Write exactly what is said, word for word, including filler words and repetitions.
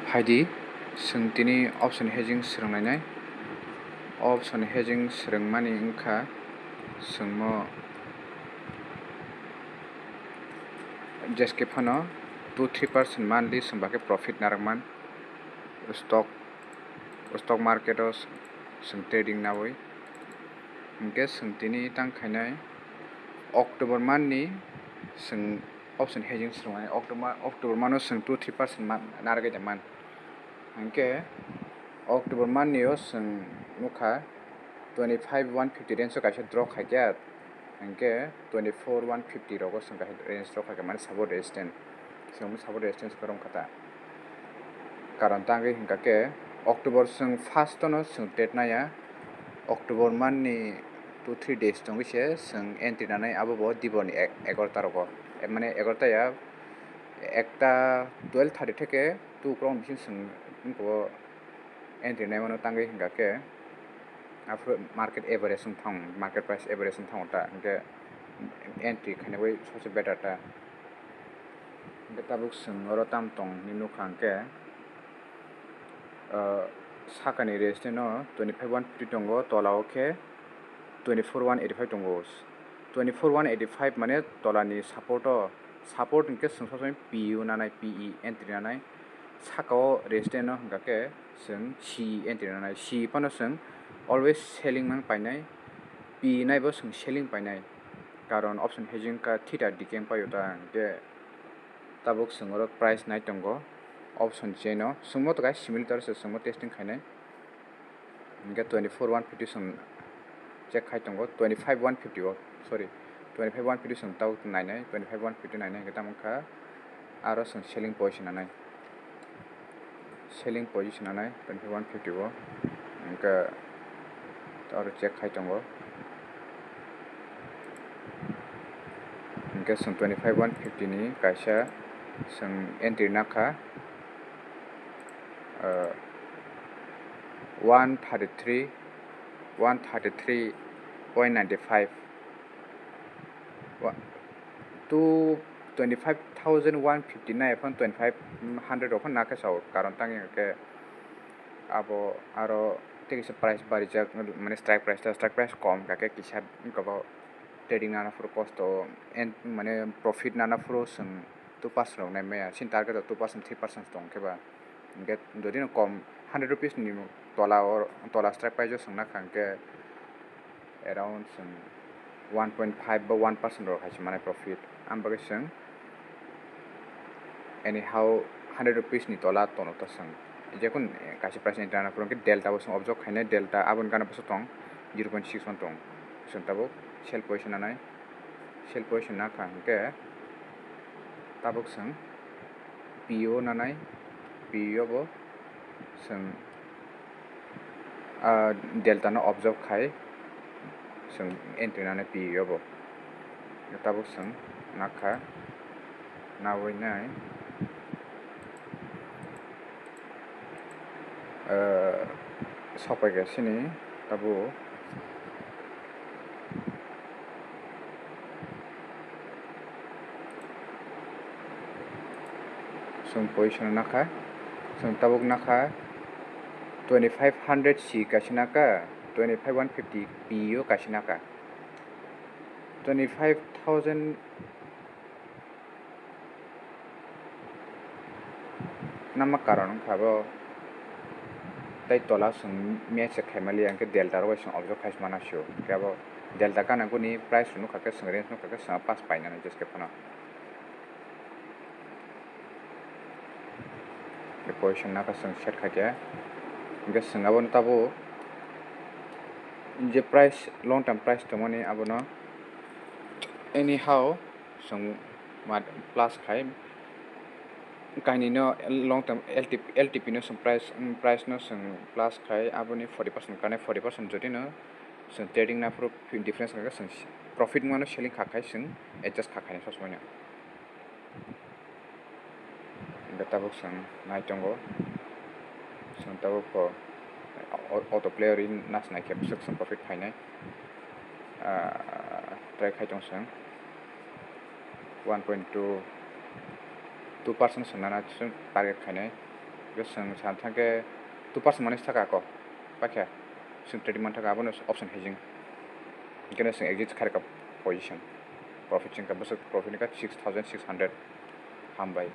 Phaidi, chwng tini option hedging swrwnglainai. Option hedging swrwngmani wngkha chwngmo jeske phano two three percent monthly chwng bakhe profit narwkman stock, stock market o chwng trading naui. Hwnkhe chwng tini tang khainai October month ni chwng option hedging swrwngmani. October, October month o chwng two three percent ma-, narwgwi tongman. Hwnkhe October month ni o chwng nukha twenty five one fifty range o kaisa drop khaikha, hwnkhe twenty four one fifty rogo chwng kaisa range drop khaikha, mane support resistance. Chwng support resistance kwrwng kha ta. Karon tangwi hwnkha khe October chwng first no chwng trade naiya, October month ni two three days tongwi se chwng entry nanai, abo bo dibor ni ek-, egarota rogo, e, mane egarota ya, ekta twelve thirty theke two o'clock ni bising chwng wngkha o entry naimano tangwi hwnkha khe aphuru market average wng thang, market price average wng thango ta, hwnkhe entry khaina bai sosi better ta. Hwnkhe tabuk chwng oro tam tong hinwi nukha hwnkhe, ah, sakani resistance no twenty five one fifty tongo, tola o khe twenty four one eighty five tongo. Twenty four one eighty five mane tola ni support o, support hwnkhe chwng sob somoi P E o nanai, P E entry nanai. Saka o resistance no hwnkha khe chwng C E entry nanai. C E phano chwng always selling mang painai, P E nai bo chwng selling painai. Karon option hedging ka theta dikeng paio ta, hwnkhe tabuk chwng oro price nai tongo option chain o. Chwngmo to guys simulator se chwngmo testing khainai. Hwnkhe twenty four one fifty chwng check khai tongo, twenty five one fifty o, sorry, twenty five one fifty chwng tabuk nainai, twenty five one fifty nainai hwnkhe tamo wngkha aro chwng selling position nanai, selling position nanai twenty five one fifty o, hwnkhe aro check khai tongo. Hwnkhe chwng twenty five one fifty ni kaisa chwng entry nakha, ah, one thirty three, one thirty three point ninety five, wa-, two twenty five thousand one fifty nai phano twenty five hundred rok phano nakhe sao, karon tangwi hwnkhe abo aro tei kisa price barijak, mane strike price ta, strike price kom kakhe kisa wngkha bo trading nana phuru kosto, and mane profit nana phuru chwng two percent rok nai maya, chini target o two percent, three percent tong khe ba. Hwnkhe jodi no kom hundred rupees ni tola o, tola strike price o chwng nakha hwnkhe around chwng one point five ba one percent rok hai se manai profit. Ang bagwi chwng anyhow hundred rupees ni tola tono ta chwng. Jekun kaisa price ni rana phuru hwnkhe delta bo chwng observe khainai, delta aboni gana bwswk tong zero point six one tong. Chwng tabuk sell position nanai, sell position nakha hwnkhe tabuk chwng P O nanai, P O bo chwng, ah, delta no observe khai chwng entry nanai P O bo. Tabuk chwng nakha, nawi nai, ah, sokpaikha sini tabuk. Chwng position nakha, chwng tabuk nakha twenty five hundred C kaisa nakha, twenty five one fifty P O kaisa nakha, twenty five thousand. Nama karon wngkha bo tei tola chwng match se khaimaliya, hwnkhe delta rok bai chwng observe khai mano sio. Hwnkhe abo delta gana guni price rok nukha khe chwng range nukha khe chwng pass painani jeske phano. Position naka chwng set khaikhe, hwnkhe chwng abono tabuk je price, long term price tongmani abono anyhow chwng ma plus khai, kainwino long term L T P, L T P no chwng price, price no chwng plus khai, aboni forty percent kanai, forty percent jodi no chwng trading naphuru difference kha khe chwng profit wngmano selling kha khai chwng adjust kha khainai sob somoi no. Hwnkhe tabuk chwng nai tongo, chwng tabuk bo auto player ri nas nai khe bwswk chwng profit phainai, ah, try khai tong chwng one point two, two percent chwng nana chwng target khainai. Chwng san thangkhe two percent manwi saka ako, pakhe chwng trading manthaka abono option hedging. Hingkheno chwng exit kharika position. Profit chwngkha bwswk profit wngkha six thousand six hundred. Hambai.